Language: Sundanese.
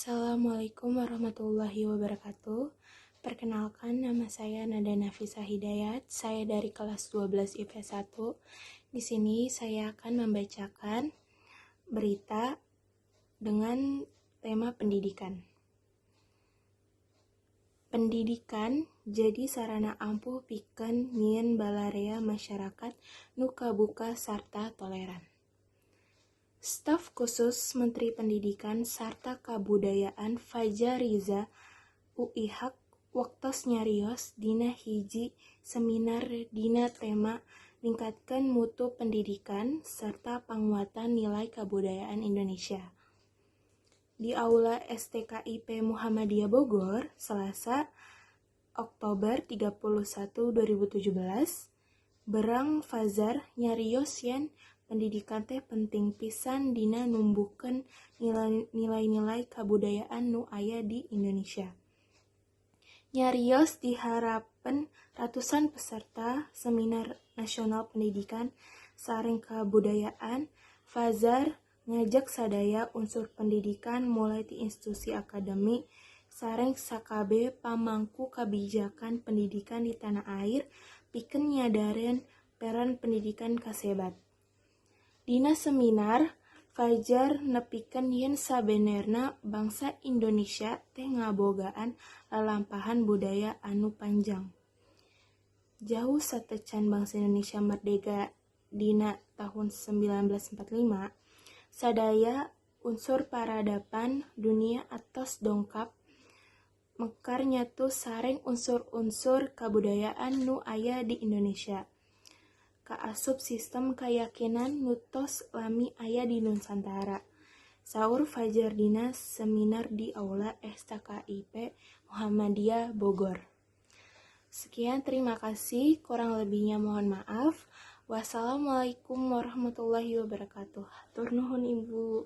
Assalamualaikum warahmatullahi wabarakatuh. Perkenalkan, nama saya Nada Nafisah Hidayat. Saya dari kelas 12 IPS 1. Di sini saya akan membacakan berita dengan tema pendidikan. Pendidikan jadi sarana ampuh pikeun nyieun balarea masyarakat nu kabuka sarta toleran. Staf Khusus Menteri Pendidikan sarta Kabudayaan Fajar Riza Uihaq waktos nyarios dina hiji seminar dina tema Ningkatkeun Mutu Pendidikan sarta Panguatan Nilai Kabudayaan Indonesia di Aula STKIP Muhammadiyah Bogor, Selasa, Oktober 31, 2017. Berang Fajar nyarios yen pendidikan teh penting pisan dina numbuhkeun nilai-nilai kabudayaan nu aya di Indonesia. Nyarios di harapeun ratusan peserta Seminar Nasional Pendidikan sareng Kabudayaan, Fajar ngajak sadaya unsur pendidikan mulai ti institusi akademik sareng sakabeh pamangku kabijakan pendidikan di tanah air pikeun nyadaran peran pendidikan kasebat. Dina seminar, Fajar nepikeun yen sabenerna bangsa Indonesia teh ngabogaan lalampahan budaya anu panjang. Jauh satecan bangsa Indonesia merdeka dina tahun 1945, sadaya unsur peradaban dunia atos dongkap mekar nyatu sareng unsur-unsur kabudayaan nu aya di Indonesia, kaasup sistem kayakinan nu tos lami aya di Nusantara, saur Fajar dina seminar di Aula STKIP Muhammadiyah Bogor. Sekian, terima kasih, kurang lebihnya mohon maaf. Wassalamualaikum warahmatullahi wabarakatuh. Hatur nuhun, Ibu.